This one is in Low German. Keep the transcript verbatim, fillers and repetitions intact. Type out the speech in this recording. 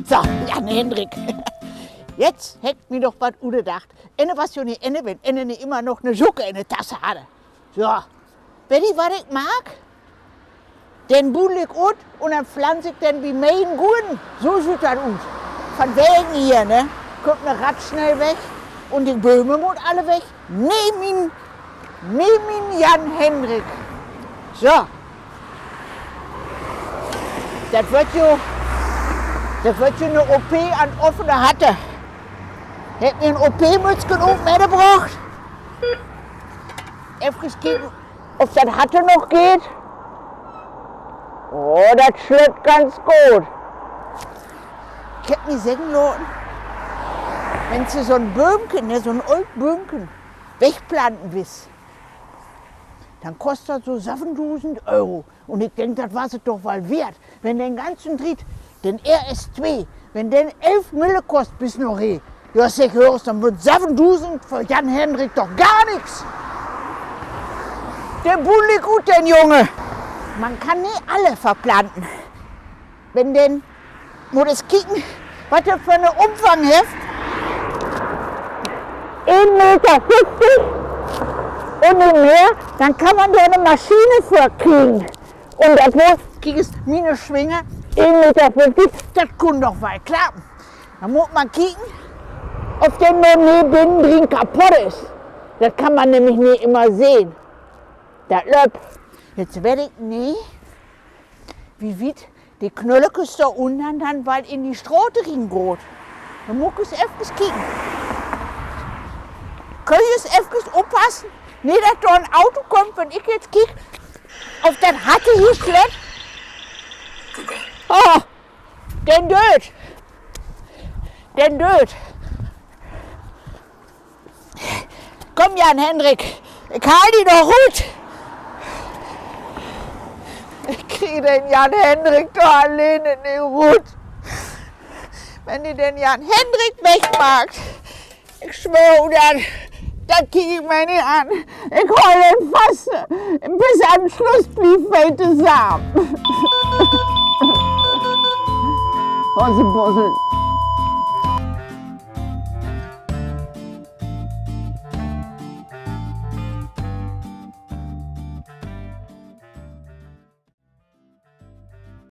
So, Jan Hendrik. Jetzt heff ik mi doch wat utdacht. Ene was jo nich Ene, wenn Ene nich immer noch 'ne Sucke in de Tasse harr. So, weet ji, wat ik maak? Den buddel ik ut un denn pflanz ik den bi mi in Gurden. So süht dat ut. Van wegen hier, ne? Kummt 'ne Ratt snell weg un de Bööm mutt alle weg. Nee, mien, nee, mien Jan Hendrik. So. Dat wöör jo, dat wöör jo 'ne O P an offene Hatte. Hebb mi en O P-Mützken ok mitbrocht. Even kieken, of dat Hatte noch geiht. Oh, dat slöppt ganz goot. Ik hebb mi seggen laten, wenn se so'n Böömken, ne, so'n oolt Böömken, wegplanten wullt, denn kost dat so sövenduusend Euro. Un ik denk, dat was et doch woll weert. Wenn den ganzen Driet, den R S twee, wenn den elf Mille kost bit na Ree, ja, segg, höör, denn sünd sövenduusend för Jan Hendrik doch gor nix. Den buddel ik ut, den Jung. Man kann nich alle verplanten. Wenn denn, mutt ik kieken, wat de för 'n Umfang hett. Een Meter föfftig un nich mehr, denn kann man dor 'ne Maschine för kriegen. Un dat mutt, kiek, is miene Swinge, een Meter föfftig, dat kunn doch woll klappen. Denn mutt man kieken, of de noch nich binnen drin kapott is. Dat kann man nämlich nich immer sehn. Dat löppt. Jetzt weet ik nich, wo wiet de Knöllekes dor unnen denn woll in de Straat rin gaht. Denn mutt ik ees even kieken. Köönt ji ees even oppassen? Nich, dat dor en Auto kummt, wenn ik jetzt kiek, of dat Hatte hier slöppt. Oh, den Dööd. Den Dööd. Kumm, Jan Hendrik, ik haal di doch rut. Ik krieg den Jan Hendrik doch alleen nich rut. Wenn de den Jan Hendrik wegmaakt, ik swöör, dat, dat kiek ik mi nich an. Ik hool den fast. Bit an 'n Sluss bliev wi tosamen. Hussebusseln.